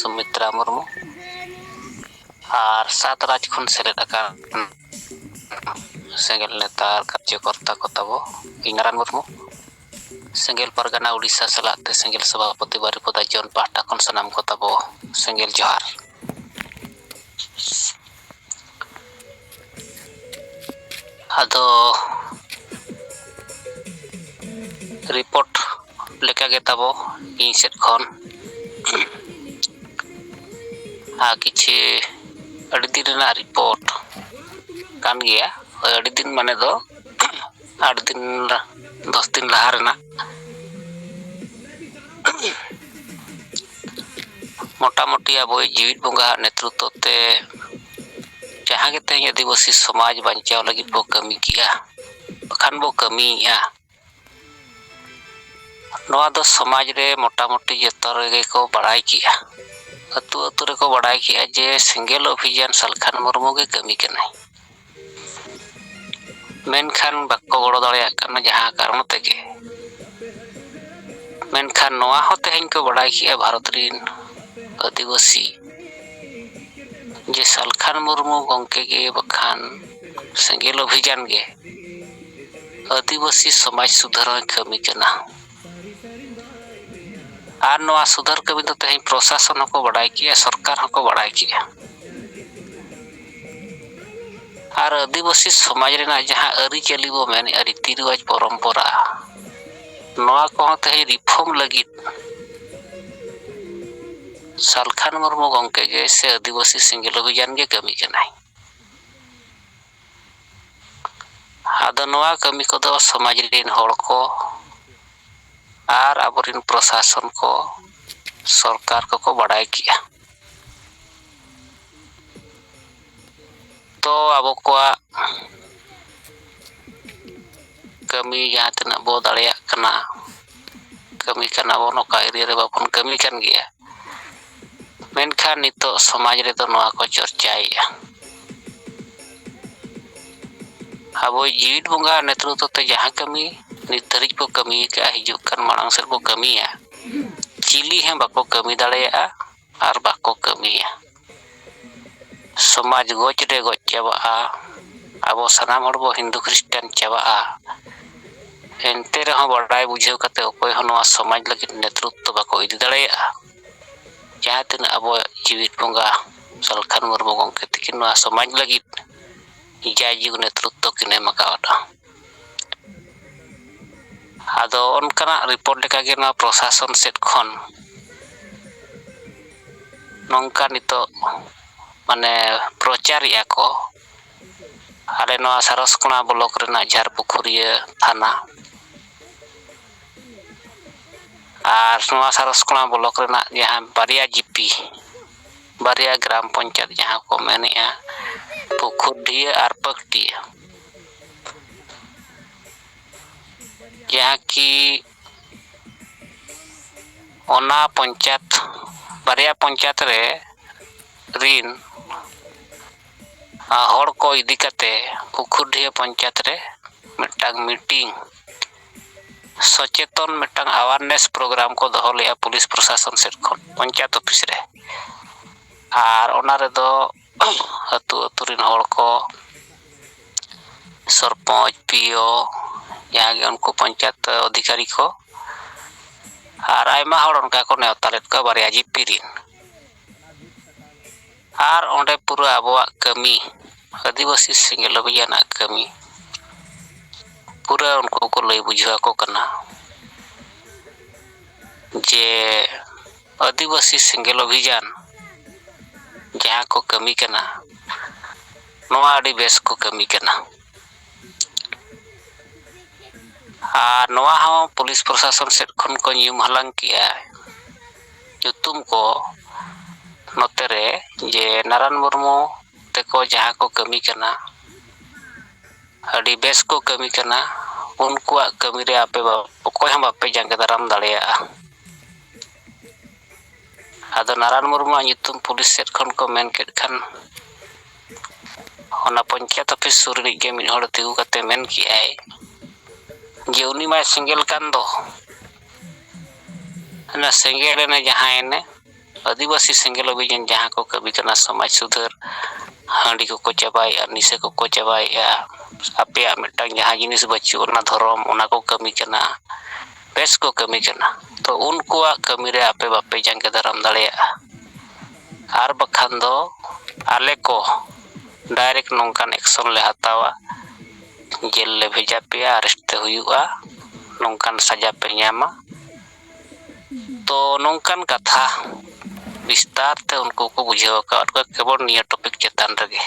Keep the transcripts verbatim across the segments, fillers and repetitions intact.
ᱥᱩᱢᱤᱛᱨᱟ ᱢᱩᱨᱢᱩ ᱟᱨ ᱥᱟᱛ ᱨᱟᱡᱽ ᱠᱷᱚᱱ ᱥᱮᱞᱮᱫ ᱟᱠᱟᱱ ᱥᱮᱸᱜᱮᱞ ᱱᱮᱛᱟ ᱟᱨ ᱠᱟᱨᱡᱚᱠᱚᱨᱛᱟ ᱠᱚ ᱛᱟᱵᱚ ᱤᱧ ᱱᱟᱨᱟᱭᱚᱱ ᱢᱩᱨᱢᱩ, ᱥᱮᱸᱜᱮᱞ ᱯᱟᱨᱜᱟᱱᱟ ᱩᱲᱤᱥᱥᱟ ᱥᱟᱞᱟᱜ ᱛᱮ ᱥᱮᱸᱜᱮᱞ ᱥᱚᱵᱷᱟᱯᱚᱛᱤ ᱵᱟᱨᱤᱯᱚᱫᱟ ᱡᱳᱱ ᱯᱟᱦᱴᱟ ᱠᱷᱚᱱ ᱥᱟᱱᱟᱢ ᱠᱚ ᱛᱟᱵᱚ ᱥᱮᱸᱜᱮᱞ ᱡᱚᱦᱟᱨ᱾ ᱟᱫᱚ ᱨᱤᱯᱳᱨᱴ ᱞᱮᱠᱟᱜᱮ ᱛᱟᱵᱚ ᱤᱧ ᱥᱮᱫ ᱠᱷᱚᱱ ᱟᱨ ᱠᱤᱪᱷᱤ ᱟᱹᱰᱤ ᱫᱤᱱ ᱨᱮᱱᱟᱜ ᱨᱤᱯᱳᱨᱴ ᱠᱟᱱ ᱜᱮᱭᱟ᱾ ᱳᱭ ᱟᱹᱰᱤ ᱫᱤᱱ ᱢᱟᱱᱮ ᱫᱚ ᱟᱹᱰᱤ ᱫᱤᱱ, ᱫᱚᱥ ᱫᱤᱱ ᱞᱟᱦᱟ ᱨᱮᱱᱟᱜ᱾ ᱢᱚᱴᱟᱢᱩᱴᱤ ᱟᱵᱚᱭᱤᱡ ᱡᱤᱣᱤᱫ ᱵᱚᱸᱜᱟ ᱱᱮᱛᱨᱤᱛᱵᱚ ᱛᱮ ᱡᱟᱦᱟᱸ ᱜᱮ ᱛᱮᱦᱮᱧ ᱟᱹᱫᱤᱵᱟᱹᱥᱤ ᱥᱚᱢᱟᱡᱽ ᱵᱟᱧᱪᱟᱣ ᱞᱟᱹᱜᱤᱫ ᱵᱚ ᱠᱟᱹᱢᱤ ᱠᱮᱜᱼᱟ, ᱵᱟᱠᱷᱟᱱ ᱵᱚ ᱠᱟᱹᱢᱤᱭᱮᱜᱼᱟ, ᱱᱚᱣᱟ ᱫᱚ ᱥᱚᱢᱟᱡᱽ ᱨᱮ ᱢᱚᱴᱟᱢᱩᱴᱤ ᱡᱚᱛᱚ ᱨᱮᱜᱮ ᱠᱚ ᱵᱟᱲᱟᱭ ᱠᱮᱜᱼᱟ᱾ ᱟᱹᱛᱩ ᱟᱹᱛᱩ ᱨᱮᱠᱚ ᱵᱟᱲᱟᱭ ᱠᱮᱜᱼᱟ ᱡᱮ ᱥᱮᱸᱜᱮᱞ ᱚᱵᱷᱤᱡᱟᱱ ᱥᱟᱞᱠᱷᱟᱱ ᱢᱩᱨᱢᱩ ᱜᱮ ᱠᱟᱹᱢᱤ ᱠᱟᱱᱟᱭ᱾ ᱢᱮᱱᱠᱷᱟᱱ ᱵᱟᱠᱚ ᱜᱚᱲᱚ ᱫᱟᱲᱮᱭᱟᱜ ᱠᱟᱱᱟ ᱡᱟᱦᱟᱸ ᱠᱟᱨᱚᱱ ᱛᱮᱜᱮ᱾ ᱢᱮᱱᱠᱷᱟᱱ ᱱᱚᱣᱟ ᱦᱚᱸ ᱛᱮᱦᱮᱧ ᱠᱚ ᱵᱟᱲᱟᱭ ᱠᱮᱜᱼᱟ ᱵᱷᱟᱨᱚᱛ ᱨᱤᱱ ᱟᱹᱫᱤᱵᱟᱹᱥᱤ ᱡᱮ ᱥᱟᱞᱠᱷᱟᱱ ᱢᱩᱨᱢᱩ ᱜᱚᱢᱠᱮ ᱜᱮ ᱵᱟᱠᱷᱟᱱ ᱥᱮᱸᱜᱮᱞ ᱚᱵᱷᱤᱡᱟᱱ ᱜᱮ ᱟᱹᱫᱤᱵᱟᱹᱥᱤ ᱥᱚᱢᱟᱡᱽ ᱥᱩᱫᱷᱟᱹᱨ ᱦᱚᱸᱭ ᱠᱟᱹᱢᱤ ᱠᱟᱱᱟ᱾ ᱟᱨ ᱱᱚᱣᱟ ᱥᱩᱫᱷᱟᱹᱨ ᱠᱟᱹᱢᱤ ᱫᱚ ᱛᱮᱦᱮᱧ ᱯᱨᱚᱥᱟᱥᱚᱱ ᱦᱚᱸᱠᱚ ᱵᱟᱲᱟᱭ ᱠᱮᱜᱼᱟ, ᱥᱚᱨᱠᱟᱨ ᱦᱚᱸᱠᱚ ᱵᱟᱲᱟᱭ ᱠᱮᱜᱼᱟ᱾ ᱟᱨ ᱟᱹᱫᱤᱵᱟᱹᱥᱤ ᱥᱚᱢᱟᱡᱽ ᱨᱮᱱᱟᱜ ᱡᱟᱦᱟᱸ ᱟᱹᱨᱤᱪᱟᱹᱞᱤ ᱵᱚ ᱢᱮᱱᱮᱜᱼᱟ, ᱨᱤᱛᱤ ᱨᱮᱣᱟᱡᱽ, ᱯᱚᱨᱚᱢᱯᱚᱨᱟ, ᱱᱚᱣᱟ ᱠᱚᱦᱚᱸ ᱛᱮᱦᱮᱧ ᱨᱤᱯᱷᱚᱨᱢ ᱞᱟᱹᱜᱤᱫ ᱥᱟᱞᱠᱷᱟᱱ ᱢᱩᱨᱢᱩ ᱜᱚᱢᱠᱮ ᱜᱮ ᱥᱮ ᱟᱹᱫᱤᱵᱟᱹᱥᱤ ᱥᱮᱸᱜᱮᱞ ᱚᱵᱷᱤᱡᱟᱱ ᱜᱮ ᱠᱟᱹᱢᱤ ᱠᱟᱱᱟᱭ᱾ ᱟᱫᱚ ᱱᱚᱣᱟ ᱠᱟᱹᱢᱤ ᱠᱚᱫᱚ ᱥᱚᱢᱟᱡᱽ ᱨᱮᱱ ᱦᱚᱲ ᱠᱚ ᱟᱨ ᱟᱵᱚᱨᱮᱱ ᱯᱨᱚᱥᱟᱥᱚᱱ ᱠᱚ, ᱥᱚᱨᱠᱟᱨ ᱠᱚᱠᱚ ᱵᱟᱲᱟᱭ ᱠᱮᱜᱼᱟ᱾ ᱛᱚ ᱟᱵᱚ ᱠᱚᱣᱟᱜ ᱠᱟᱹᱢᱤ ᱡᱟᱦᱟᱸ ᱛᱤᱱᱟᱹᱜ ᱵᱚ ᱫᱟᱲᱮᱭᱟᱜ ᱠᱟᱱᱟ, ᱠᱟᱹᱢᱤ ᱠᱟᱱᱟ ᱵᱚᱱ, ᱚᱠᱟ ᱮᱨᱤᱭᱟ ᱨᱮ ᱵᱟᱵᱚᱱ ᱠᱟᱹᱢᱤ ᱠᱟᱱ ᱜᱮᱭᱟ, ᱢᱮᱱᱠᱷᱟᱱ ᱱᱤᱛᱚᱜ ᱥᱚᱢᱟᱡᱽ ᱨᱮᱫᱚ ᱱᱚᱣᱟ ᱠᱚ ᱪᱚᱨᱪᱟᱭᱮᱜᱼᱟ᱾ ᱟᱵᱚᱭᱤᱡ ᱡᱤᱣᱤᱫ ᱵᱚᱸᱜᱟ ᱱᱮᱛᱨᱤᱛᱵᱚ ᱛᱮ ᱡᱟᱦᱟᱸ ᱠᱟᱹᱢᱤ ᱱᱤᱛ ᱫᱷᱟᱹᱨᱤᱡ ᱵᱚ ᱠᱟᱹᱢᱤ ᱟᱠᱟᱫᱼᱟ, ᱦᱤᱡᱩᱜ ᱠᱟᱱ ᱢᱟᱲᱟᱝ ᱥᱮᱫ ᱵᱚ ᱠᱟᱹᱢᱤᱭᱟ, ᱪᱤᱞᱤ ᱦᱚᱸ ᱵᱟᱠᱚ ᱠᱟᱹᱢᱤ ᱫᱟᱲᱮᱭᱟᱜᱼᱟ᱾ ᱟᱨ ᱵᱟᱠᱚ ᱠᱟᱹᱢᱤᱭᱟ᱾ ᱥᱚᱢᱟᱡᱽ ᱜᱚᱡ ᱨᱮ ᱜᱚᱡ ᱪᱟᱵᱟᱜᱼᱟ, ᱟᱵᱚ ᱥᱟᱱᱟᱢ ᱦᱚᱲ ᱵᱚ ᱦᱤᱱᱫᱩ ᱠᱷᱨᱤᱥᱴᱟᱱ ᱪᱟᱵᱟᱜᱼᱟ᱾ ᱮᱱᱛᱮ ᱨᱮᱦᱚᱸ ᱵᱟᱰᱟᱭ ᱵᱩᱡᱷᱟᱹᱣ ᱠᱟᱛᱮ ᱚᱠᱚᱭ ᱦᱚᱸ ᱱᱚᱣᱟ ᱥᱚᱢᱟᱡᱽ ᱞᱟᱹᱜᱤᱫ ᱱᱮᱛᱨᱚᱛᱛᱚ ᱵᱟᱠᱚ ᱤᱫᱤ ᱫᱟᱲᱮᱭᱟᱜᱼᱟ᱾ ᱡᱟᱦᱟᱸ ᱛᱤᱱᱟᱹᱜ ᱟᱵᱚᱣᱟᱜ ᱡᱤᱣᱤᱫ ᱵᱚᱸᱜᱟ ᱥᱟᱞᱠᱷᱟᱱ ᱢᱩᱨᱢᱩ ᱜᱚᱢᱠᱮ ᱛᱤᱠᱤᱱ ᱱᱚᱣᱟ ᱥᱚᱢᱟᱡᱽ ᱞᱟᱹᱜᱤᱫ ᱡᱟᱭᱡᱩᱜᱽ ᱱᱮᱛᱨᱚᱛᱛᱚ ᱠᱤᱱ ᱮᱢ ᱟᱠᱟᱣᱟᱫᱼᱟ᱾ ᱟᱫᱚ ᱚᱱᱠᱟᱱᱟᱜ ᱨᱤᱯᱳᱨᱴ ᱞᱮᱠᱟᱜᱮ ᱱᱚᱣᱟ ᱯᱨᱚᱥᱟᱥᱚᱱ ᱥᱮᱫ ᱠᱷᱚᱱ ᱱᱚᱝᱠᱟ ᱱᱤᱛᱚᱜ ᱢᱟᱱᱮ ᱯᱨᱚᱪᱟᱨᱮᱜᱼᱟ ᱠᱚ, ᱟᱞᱮ ᱱᱚᱣᱟ ᱥᱟᱨᱚᱥᱠᱚᱬᱟ ᱵᱞᱚᱠ ᱨᱮᱱᱟᱜ ᱡᱷᱟᱨᱯᱩᱠᱷᱩᱨᱤᱭᱟᱹ ᱛᱷᱟᱱᱟ ᱟᱨ ᱱᱚᱣᱟ ᱥᱟᱨᱚᱥᱠᱚᱬᱟ ᱵᱞᱚᱠ ᱨᱮᱱᱟᱜ ᱡᱟᱦᱟᱸ ᱵᱟᱨᱭᱟ ᱡᱤᱯᱤ, ᱵᱟᱨᱭᱟ ᱜᱨᱟᱢ ᱯᱚᱧᱪᱟᱭᱮᱛ ᱡᱟᱦᱟᱸ ᱠᱚ ᱢᱮᱱᱮᱜᱼᱟ ᱯᱩᱠᱷᱩᱨᱰᱤᱦᱟᱹ ᱟᱨ ᱯᱟᱹᱠᱴᱤᱭᱟᱹ, ᱡᱟᱦᱟᱸ ᱠᱤ ᱚᱱᱟ ᱯᱚᱧᱪᱟᱭᱮᱛ, ᱵᱟᱨᱭᱟ ᱯᱚᱧᱪᱟᱭᱮᱛ ᱨᱮ ᱨᱤᱱ ᱦᱚᱲ ᱠᱚ ᱤᱫᱤ ᱠᱟᱛᱮ ᱯᱩᱠᱷᱩᱨᱰᱤᱦᱟᱹ ᱯᱚᱧᱪᱟᱭᱮᱛ ᱨᱮ ᱢᱤᱫᱴᱟᱝ ᱢᱤᱴᱤᱝ, ᱥᱚᱪᱮᱛᱚᱱ ᱢᱤᱫᱴᱟᱝ awareness program ᱠᱚ ᱫᱚᱦᱚ ᱞᱮᱫᱼᱟ ᱯᱩᱞᱤᱥ ᱯᱨᱚᱥᱟᱥᱚᱱ ᱥᱮᱫ ᱠᱷᱚᱱ ᱯᱚᱧᱪᱟᱭᱮᱛ ᱚᱯᱷᱤᱥ ᱨᱮ᱾ ᱟᱨ ᱚᱱᱟ ᱨᱮᱫᱚ ᱟᱹᱛᱩ ᱟᱹᱛᱩ ᱨᱤᱱ ᱦᱚᱲ ᱠᱚ, ᱥᱚᱨᱯᱚᱧᱪ, ᱯᱤ ᱳ, ᱡᱟᱦᱟᱸ ᱜᱮ ᱩᱱᱠᱩ ᱯᱚᱧᱪᱟᱭᱮᱛ ᱚᱫᱷᱤᱠᱟᱨᱤ ᱠᱚ ᱟᱨ ᱟᱭᱢᱟ ᱦᱚᱲ ᱚᱱᱠᱟ ᱠᱚ ᱱᱮᱣᱛᱟ ᱞᱮᱫ ᱠᱚᱣᱟ ᱵᱟᱨᱭᱟ ᱡᱤᱯᱤ ᱨᱤᱱ᱾ ᱟᱨ ᱚᱸᱰᱮ ᱯᱩᱨᱟᱹ ᱟᱵᱚᱣᱟᱜ ᱠᱟᱹᱢᱤ, ᱟᱹᱫᱤᱵᱟᱹᱥᱤ ᱥᱮᱸᱜᱮᱞ ᱚᱵᱷᱤᱭᱟᱱᱟᱜ ᱠᱟᱹᱢᱤ ᱯᱩᱨᱟᱹ ᱩᱱᱠᱩ ᱠᱚ ᱞᱟᱹᱭ ᱵᱩᱡᱷᱟᱹᱣ ᱟᱠᱚ ᱠᱟᱱᱟ ᱡᱮ ᱟᱹᱫᱤᱵᱟᱹᱥᱤ ᱥᱮᱸᱜᱮᱞ ᱚᱵᱷᱤᱡᱟᱱ ᱡᱟᱦᱟᱸ ᱠᱚ ᱠᱟᱹᱢᱤ ᱠᱟᱱᱟ, ᱱᱚᱣᱟ ᱟᱹᱰᱤ ᱵᱮᱥ ᱠᱚ ᱠᱟᱹᱢᱤ ᱠᱟᱱᱟ᱾ ᱟᱨ ᱱᱚᱣᱟ ᱦᱚᱸ ᱯᱩᱞᱤᱥ ᱯᱨᱚᱥᱟᱥᱚᱱ ᱥᱮᱫ ᱠᱷᱚᱱ ᱠᱚ ᱧᱩᱢ ᱦᱟᱞᱟᱝ ᱠᱮᱜᱼᱟ ᱧᱩᱛᱩᱢ ᱠᱚ ᱱᱚᱛᱮ ᱨᱮ, ᱡᱮ ᱱᱟᱨᱟᱱ ᱢᱩᱨᱢᱩ ᱛᱮᱠᱚ ᱡᱟᱦᱟᱸ ᱠᱚ ᱠᱟᱹᱢᱤ ᱠᱟᱱᱟ, ᱟᱹᱰᱤ ᱵᱮᱥ ᱠᱚ ᱠᱟᱹᱢᱤ ᱠᱟᱱᱟ, ᱩᱱᱠᱩᱣᱟᱜ ᱠᱟᱹᱢᱤ ᱨᱮ ᱟᱯᱮ ᱵᱟ-, ᱚᱠᱚᱭ ᱦᱚᱸ ᱵᱟᱯᱮ ᱡᱟᱸᱜᱮ ᱫᱟᱨᱟᱢ ᱫᱟᱲᱮᱭᱟᱜᱼᱟ᱾ ᱟᱫᱚ ᱱᱟᱨᱟᱱ ᱢᱩᱨᱢᱩᱣᱟᱜ ᱧᱩᱛᱩᱢ ᱯᱩᱞᱤᱥ ᱥᱮᱫ ᱠᱷᱚᱱ ᱠᱚ ᱢᱮᱱ ᱠᱮᱫ ᱠᱷᱟᱱ, ᱚᱱᱟ ᱯᱚᱧᱪᱟᱭᱮᱛ ᱚᱯᱷᱤᱥ ᱥᱩᱨ ᱨᱤᱱᱤᱡ ᱜᱮ ᱢᱤᱫ ᱦᱚᱲ ᱛᱤᱸᱜᱩ ᱠᱟᱛᱮ ᱢᱮᱱ ᱠᱮᱜᱼᱟᱭ ᱡᱮ, "ᱩᱱᱤ ᱢᱟᱭ ᱥᱮᱸᱜᱮᱞ ᱠᱟᱱ ᱫᱚ, ᱚᱱᱟ ᱥᱮᱸᱜᱮᱞ ᱮᱱᱮ ᱡᱟᱦᱟᱸᱭ ᱮᱱᱮ, ᱟᱹᱫᱤᱵᱟᱹᱥᱤ ᱥᱮᱸᱜᱮᱞ ᱚᱵᱷᱤᱡᱟᱱ ᱡᱟᱦᱟᱸ ᱠᱚ ᱠᱟᱹᱢᱤ ᱠᱟᱱᱟ, ᱥᱚᱢᱟᱡᱽ ᱥᱩᱫᱷᱟᱹᱨ, ᱦᱟᱺᱰᱤ ᱠᱚᱠᱚ ᱪᱟᱵᱟᱭᱮᱫᱼᱟ, ᱱᱤᱥᱟᱹ ᱠᱚᱠᱚ ᱪᱟᱵᱟᱭᱮᱫᱼᱟ, ᱟᱯᱮᱭᱟᱜ ᱢᱤᱫᱴᱟᱝ ᱡᱟᱦᱟᱸ ᱡᱤᱱᱤᱥ ᱵᱟᱹᱪᱩᱜ, ᱚᱱᱟ ᱫᱷᱚᱨᱚᱢ, ᱚᱱᱟ ᱠᱚ ᱠᱟᱹᱢᱤ ᱠᱟᱱᱟ, ᱵᱮᱥ ᱠᱚ ᱠᱟᱹᱢᱤ ᱠᱟᱱᱟ᱾ ᱛᱚ ᱩᱱᱠᱩᱣᱟᱜ ᱠᱟᱹᱢᱤ ᱨᱮ ᱟᱯᱮ ᱵᱟᱯᱮ ᱡᱟᱸᱜᱮ ᱫᱟᱨᱟᱢ ᱫᱟᱲᱮᱭᱟᱜᱼᱟ᱾ ᱟᱨ ᱵᱟᱠᱷᱟᱱ ᱫᱚ ᱟᱞᱮ ᱠᱚ direct ᱱᱚᱝᱠᱟᱱ action ᱞᱮ ᱦᱟᱛᱟᱣᱟ, ᱡᱮᱞ ᱞᱮ ᱵᱷᱮᱡᱟ ᱯᱮᱭᱟ, arrest ᱛᱮ ᱦᱩᱭᱩᱜᱼᱟ, ᱱᱚᱝᱠᱟᱱ ᱥᱟᱡᱟ ᱯᱮ ᱧᱟᱢᱟ᱾ ᱛᱚ ᱱᱚᱝᱠᱟᱱ ᱠᱟᱛᱷᱟ ᱵᱤᱥᱛᱟᱨ ᱛᱮ ᱩᱱᱠᱩ ᱠᱚ ᱵᱩᱡᱷᱟᱹᱣ ᱟᱠᱟᱫ ᱠᱚᱣᱟ ᱠᱮᱵᱚᱞ ᱱᱤᱭᱟᱹ topic ᱪᱮᱛᱟᱱ ᱨᱮᱜᱮ᱾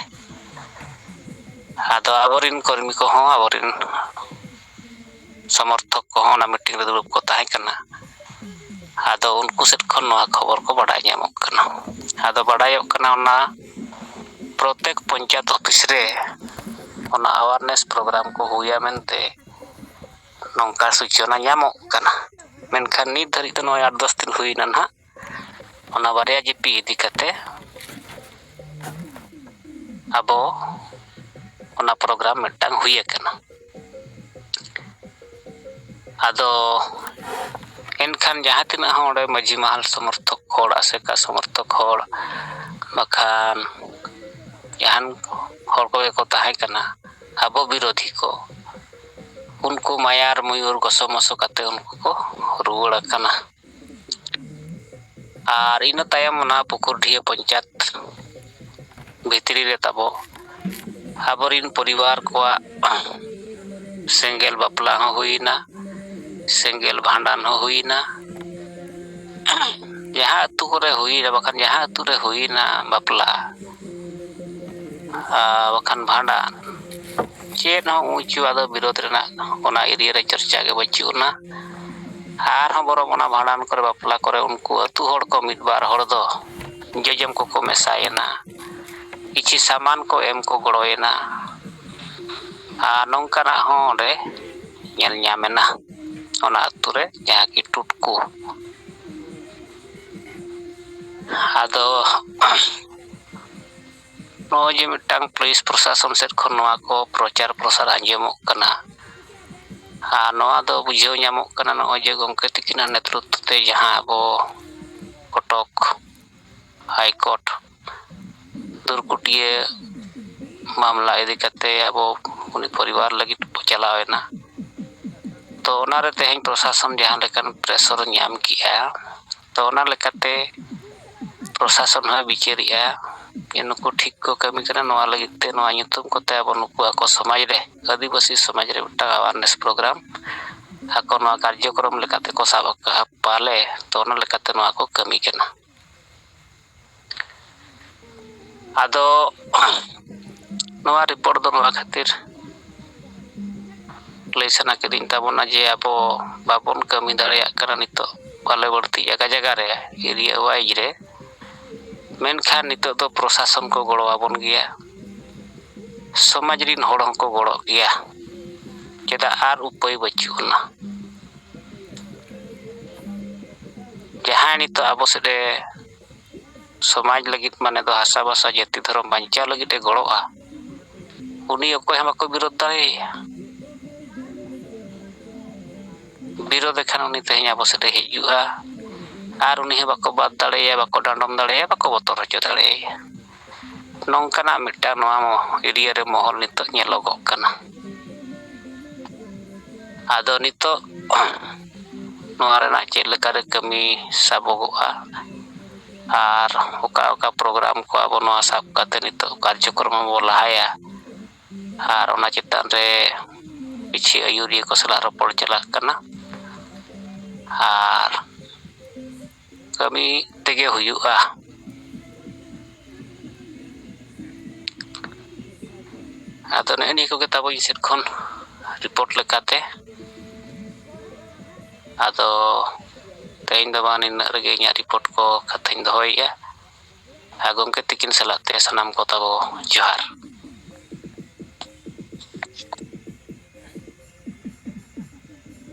ᱟᱫᱚ ᱟᱵᱚᱨᱮᱱ ᱠᱚᱨᱢᱤ ᱠᱚᱦᱚᱸ, ᱟᱵᱚᱨᱮᱱ ᱥᱚᱢᱚᱨᱛᱷᱚᱠ ᱠᱚᱦᱚᱸ ᱚᱱᱟ meeting ᱨᱮ ᱫᱩᱲᱩᱵ ᱠᱚ ᱛᱟᱦᱮᱸ ᱠᱟᱱᱟ᱾ ᱟᱫᱚ ᱩᱱᱠᱩ ᱥᱮᱫ ᱠᱷᱚᱱ ᱱᱚᱣᱟ ᱠᱷᱚᱵᱚᱨ ᱠᱚ ᱵᱟᱰᱟᱭ ᱧᱟᱢᱚᱜ ᱠᱟᱱᱟ᱾ ᱟᱫᱚ ᱵᱟᱰᱟᱭᱚᱜ ᱠᱟᱱᱟ, ᱚᱱᱟ ᱯᱨᱚᱛᱮᱠ ᱯᱚᱧᱪᱟᱭᱮᱛ ᱚᱯᱷᱤᱥ ᱨᱮ ᱚᱱᱟ awareness program ᱠᱚ ᱦᱩᱭᱟ ᱢᱮᱱᱛᱮ ᱱᱚᱝᱠᱟ ᱥᱩᱪᱚᱱᱟ ᱧᱟᱢᱚᱜ ᱠᱟᱱᱟ᱾ ᱢᱮᱱᱠᱷᱟᱱ ᱱᱤᱛ ᱫᱷᱟᱹᱨᱤᱡ ᱫᱚ ᱱᱚᱜᱼᱚᱭ ᱟᱴ ᱫᱚᱥ ᱫᱤᱱ ᱦᱩᱭᱱᱟ ᱱᱟᱦᱟᱜ, ᱚᱱᱟ ᱵᱟᱨᱭᱟ ᱡᱤᱯᱤ ᱤᱫᱤ ᱠᱟᱛᱮ ᱟᱵᱚ ᱚᱱᱟ program ᱢᱤᱫᱴᱟᱝ ᱦᱩᱭ ᱟᱠᱟᱱᱟ᱾ ᱟᱫᱚ ᱮᱱᱠᱷᱟᱱ ᱡᱟᱦᱟᱸ ᱛᱤᱱᱟᱹᱜ ᱦᱚᱸ ᱚᱸᱰᱮ ᱢᱟᱹᱡᱷᱤ ᱢᱟᱦᱟᱞ ᱥᱚᱢᱚᱨᱛᱷᱚᱠ ᱦᱚᱲ, ᱟᱥᱮᱠᱟ ᱥᱚᱢᱚᱨᱛᱷᱚᱠ ᱦᱚᱲ, ᱵᱟᱠᱷᱟᱱ ᱡᱟᱦᱟᱱ ᱦᱚᱲ ᱠᱚᱜᱮ ᱠᱚ ᱛᱟᱦᱮᱸ ᱠᱟᱱᱟ ᱟᱵᱚ ᱵᱤᱨᱳᱫᱷᱤ ᱠᱚ, ᱩᱱᱠᱩ ᱢᱟᱭᱟᱨ ᱢᱚᱭᱩᱨ ᱜᱚᱥᱚ ᱢᱚᱥᱚ ᱠᱟᱛᱮ ᱩᱱᱠᱩ ᱠᱚ ᱨᱩᱣᱟᱹᱲ ᱟᱠᱟᱱᱟ᱾ ᱟᱨ ᱤᱱᱟᱹ ᱛᱟᱭᱚᱢ ᱚᱱᱟ ᱯᱩᱠᱩᱨᱰᱤᱦᱟᱹ ᱯᱚᱧᱪᱟᱭᱮᱛ ᱵᱷᱤᱛᱨᱤ ᱨᱮ ᱛᱟᱵᱚ ᱟᱵᱚᱨᱤᱱ ᱯᱚᱨᱤᱵᱟᱨ ᱠᱚᱣᱟᱜ ᱥᱮᱸᱜᱮᱞ ᱵᱟᱯᱞᱟ ᱦᱚᱸ ᱦᱩᱭᱱᱟ, ᱥᱮᱸᱜᱮᱞ ᱵᱷᱟᱸᱰᱟᱱ ᱦᱚᱸ ᱦᱩᱭᱱᱟ᱾ ᱡᱟᱦᱟᱸ ᱟᱹᱛᱩ ᱠᱚᱨᱮ ᱦᱩᱭᱱᱟ, ᱵᱟᱠᱷᱟᱱ ᱡᱟᱦᱟᱸ ᱟᱹᱛᱩ ᱨᱮ ᱦᱩᱭᱱᱟ ᱵᱟᱯᱞᱟ, ᱟᱨ ᱵᱟᱠᱷᱟᱱ ᱵᱷᱟᱸᱰᱟᱱ, ᱪᱮᱫ ᱦᱚᱸ ᱩᱸᱪᱩ ᱟᱫᱚ ᱵᱤᱨᱳᱫᱷ ᱨᱮᱱᱟᱜ ᱚᱱᱟ area ᱨᱮ ᱪᱚᱨᱪᱟ ᱜᱮ ᱵᱟᱹᱪᱩᱜ ᱟᱱᱟ᱾ ᱟᱨᱦᱚᱸ ᱵᱚᱨᱚᱝ ᱚᱱᱟ ᱵᱷᱟᱸᱰᱟᱱ ᱠᱚᱨᱮ, ᱵᱟᱯᱞᱟ ᱠᱚᱨᱮ ᱩᱱᱠᱩ ᱟᱹᱛᱩ ᱦᱚᱲ ᱠᱚ ᱢᱤᱫ ᱵᱟᱨ ᱦᱚᱲ ᱫᱚ ᱡᱚᱡᱚᱢ ᱠᱚᱠᱚ ᱢᱮᱥᱟᱭᱮᱱᱟ, ᱠᱤᱪᱷᱤ ᱥᱟᱢᱟᱱ ᱠᱚ ᱮᱢ ᱠᱚ ᱜᱚᱲᱚᱭᱮᱱᱟ᱾ ᱟᱨ ᱱᱚᱝᱠᱟᱱᱟᱜ ᱦᱚᱸ ᱚᱸᱰᱮ ᱧᱮᱞ ᱧᱟᱢᱮᱱᱟ ᱚᱱᱟ ᱟᱹᱛᱩ ᱨᱮ ᱡᱟᱦᱟᱸ ᱠᱤ ᱴᱩᱴᱠᱩ᱾ ᱟᱫᱚ ᱱᱚᱜᱼᱚᱭ ᱡᱮ ᱢᱤᱫᱴᱟᱝ ᱯᱩᱞᱤᱥ ᱯᱨᱚᱥᱟᱥᱚᱱ ᱥᱮᱫ ᱠᱷᱚᱱ ᱱᱚᱣᱟ ᱠᱚ ᱯᱨᱚᱪᱟᱨ ᱯᱨᱚᱥᱟᱨ ᱟᱸᱡᱚᱢᱚᱜ ᱠᱟᱱᱟ, ᱟᱨ ᱱᱚᱣᱟ ᱫᱚ ᱵᱩᱡᱷᱟᱹᱣ ᱧᱟᱢᱚᱜ ᱠᱟᱱᱟ ᱱᱚᱜᱼᱚᱭ ᱡᱮ ᱜᱚᱢᱠᱮ ᱛᱤᱠᱤᱱᱟᱜ ᱱᱮᱛᱨᱚᱛᱛᱚ ᱛᱮ ᱡᱟᱦᱟᱸ ᱟᱵᱚ ᱠᱚᱴᱚᱠ ᱦᱟᱭᱠᱳᱨᱴ ᱫᱩᱨᱠᱩᱴᱤᱭᱟᱹ ᱢᱟᱢᱞᱟ ᱤᱫᱤ ᱠᱟᱛᱮ ᱟᱵᱚ ᱩᱱᱤ ᱯᱚᱨᱤᱵᱟᱨ ᱞᱟᱹᱜᱤᱫ ᱵᱚ ᱪᱟᱞᱟᱣ ᱮᱱᱟ᱾ ᱛᱚ ᱚᱱᱟᱨᱮ ᱛᱮᱦᱮᱧ ᱯᱨᱚᱥᱟᱥᱚᱱ ᱡᱟᱦᱟᱸ ᱞᱮᱠᱟᱱ ᱯᱨᱮᱥᱚᱨ ᱧᱟᱢ ᱠᱮᱜᱼᱟ, ᱛᱚ ᱚᱱᱟ ᱞᱮᱠᱟᱛᱮ ᱯᱨᱚᱥᱟᱥᱚᱱ ᱦᱚᱸᱭ ᱵᱤᱪᱟᱹᱨᱮᱜᱼᱟ ᱡᱮ ᱱᱩᱠᱩ ᱴᱷᱤᱠ ᱠᱚ ᱠᱟᱹᱢᱤ ᱠᱟᱱᱟ᱾ ᱱᱚᱣᱟ ᱞᱟᱹᱜᱤᱫ ᱛᱮ, ᱱᱚᱣᱟ ᱧᱩᱛᱩᱢ ᱠᱚᱛᱮ ᱟᱵᱚ ᱱᱩᱠᱩ ᱟᱠᱚ ᱥᱚᱢᱟᱡᱽ ᱨᱮ, ᱟᱹᱫᱤᱵᱟᱹᱥᱤ ᱥᱚᱢᱟᱡᱽ ᱨᱮ ᱢᱤᱫᱴᱟᱝ ᱟᱣᱟᱨᱱᱮᱥ ᱯᱨᱳᱜᱨᱟᱢ ᱟᱠᱚ ᱱᱚᱣᱟ ᱠᱟᱨᱡᱚᱠᱨᱚᱢ ᱞᱮᱠᱟᱛᱮ ᱠᱚ ᱥᱟᱵ ᱟᱠᱟᱫᱼᱟ ᱯᱟᱞᱮ, ᱛᱚ ᱚᱱᱟ ᱞᱮᱠᱟᱛᱮ ᱱᱚᱣᱟ ᱠᱚ ᱠᱟᱹᱢᱤ ᱠᱟᱱᱟ᱾ ᱟᱫᱚ ᱱᱚᱣᱟ ᱨᱤᱯᱳᱨᱴ ᱫᱚ ᱱᱚᱣᱟ ᱠᱷᱟᱹᱛᱤᱨ ᱞᱟᱹᱭ ᱥᱟᱱᱟ ᱠᱤᱫᱤᱧ ᱛᱟᱵᱚᱱᱟ ᱡᱮ ᱟᱵᱚ ᱵᱟᱵᱚᱱ ᱠᱟᱹᱢᱤ ᱫᱟᱲᱮᱭᱟᱜ ᱠᱟᱱᱟ ᱱᱤᱛᱚᱜ, ᱵᱟᱞᱮ ᱵᱟᱹᱲᱛᱤ ᱡᱟᱭᱜᱟ ᱡᱟᱭᱜᱟ ᱨᱮ, ᱮᱨᱤᱭᱟ ᱣᱟᱭᱤᱡ ᱨᱮ᱾ ᱢᱮᱱᱠᱷᱟᱱ ᱱᱤᱛᱚᱜ ᱫᱚ ᱯᱨᱚᱥᱟᱥᱚᱱ ᱠᱚ ᱜᱚᱲᱚ ᱟᱵᱚᱱ ᱜᱮᱭᱟ, ᱥᱚᱢᱟᱡᱽ ᱨᱤᱱ ᱦᱚᱲ ᱦᱚᱸᱠᱚ ᱜᱚᱲᱚᱜ ᱜᱮᱭᱟ᱾ ᱪᱮᱫᱟᱜ ᱟᱨ ᱩᱯᱟᱹᱭ ᱵᱟᱹᱪᱩᱜ ᱟᱱᱟ᱾ ᱡᱟᱦᱟᱸᱭ ᱱᱤᱛᱚᱜ ᱟᱵᱚ ᱥᱮᱫ ᱮ ᱥᱚᱢᱟᱡᱽ ᱞᱟᱹᱜᱤᱫ, ᱢᱟᱱᱮ ᱫᱚ ᱦᱟᱥᱟ ᱵᱷᱟᱥᱟ ᱡᱟᱹᱛᱤ ᱫᱷᱚᱨᱚᱢ ᱵᱟᱧᱪᱟᱣ ᱞᱟᱹᱜᱤᱫ ᱮ ᱜᱚᱲᱚᱜᱼᱟ, ᱩᱱᱤ ᱚᱠᱚᱭ ᱦᱚᱸ ᱵᱟᱠᱚ ᱵᱤᱨᱳᱫ ᱫᱟᱲᱮᱭᱟᱭᱟ᱾ ᱵᱤᱨᱳᱫ ᱮ ᱠᱷᱟᱱ ᱩᱱᱤ ᱛᱮᱦᱮᱧ ᱟᱵᱚ ᱥᱮᱫ ᱮ ᱦᱤᱡᱩᱜᱼᱟ, ᱟᱨ ᱩᱱᱤ ᱦᱚᱸ ᱵᱟᱠᱚ ᱵᱟᱫ ᱫᱟᱲᱮᱭᱟᱭᱟ, ᱵᱟᱠᱚ ᱰᱟᱸᱰᱚᱢ ᱫᱟᱲᱮᱭᱟᱭᱟ, ᱵᱟᱠᱚ ᱵᱚᱛᱚᱨ ᱦᱚᱪᱚ ᱫᱟᱲᱮᱭᱟᱭᱟ᱾ ᱱᱚᱝᱠᱟᱱᱟᱜ ᱢᱤᱫᱴᱟᱝ ᱱᱚᱣᱟ ᱢᱚ-, ᱮᱨᱤᱭᱟ ᱨᱮ ᱢᱚᱦᱚᱞ ᱱᱤᱛᱚᱜ ᱧᱮᱞᱚᱜᱚᱜ ᱠᱟᱱᱟ᱾ ᱟᱫᱚ ᱱᱤᱛᱚᱜ ᱱᱚᱣᱟ ᱨᱮᱱᱟᱜ ᱪᱮᱫ ᱞᱮᱠᱟᱨᱮ ᱠᱟᱹᱢᱤ ᱥᱟᱵᱚᱜᱚᱜᱼᱟ ᱟᱨ ᱚᱠᱟ ᱚᱠᱟ ᱯᱨᱳᱜᱨᱟᱢ ᱠᱚ ᱟᱵᱚ ᱱᱚᱣᱟ ᱥᱟᱵ ᱠᱟᱛᱮ ᱱᱤᱛᱚᱜ ᱠᱟᱨᱡᱚᱠᱨᱚᱢ ᱵᱚ ᱞᱟᱦᱟᱭᱟ ᱟᱨ ᱚᱱᱟ ᱪᱮᱛᱟᱱ ᱨᱮ ᱠᱤᱪᱷᱩ ᱟᱹᱭᱩᱨᱤᱭᱟᱹ ᱠᱚ ᱥᱟᱞᱟᱜ ᱨᱚᱯᱚᱲ ᱪᱟᱞᱟᱜ ᱠᱟᱱᱟ ᱟᱨ ᱠᱟᱹᱢᱤ ᱛᱮᱜᱮ ᱦᱩᱭᱩᱜᱼᱟ᱾ ᱟᱫᱚ ᱱᱮᱜᱼᱮ ᱱᱤᱭᱟᱹ ᱠᱚᱜᱮ ᱛᱟᱵᱚ ᱤᱧ ᱥᱮᱫ ᱠᱷᱚᱱ ᱨᱤᱯᱳᱨᱴ ᱞᱮᱠᱟᱛᱮ᱾ ᱟᱫᱚ ᱛᱮᱦᱮᱧ ᱫᱚ ᱢᱟ ᱱᱤᱱᱟᱹᱜ ᱨᱮᱜᱮ ᱤᱧᱟᱹᱜ ᱨᱤᱯᱳᱨᱴ ᱠᱚ ᱠᱟᱛᱷᱟᱧ ᱫᱚᱦᱚᱭᱮᱫᱼᱟ᱾ ᱟᱨ ᱜᱚᱢᱠᱮ ᱛᱤᱠᱤᱱ ᱥᱟᱞᱟᱜ ᱛᱮ ᱥᱟᱱᱟᱢ ᱠᱚ ᱛᱟᱵᱚ ᱡᱚᱦᱟᱨ᱾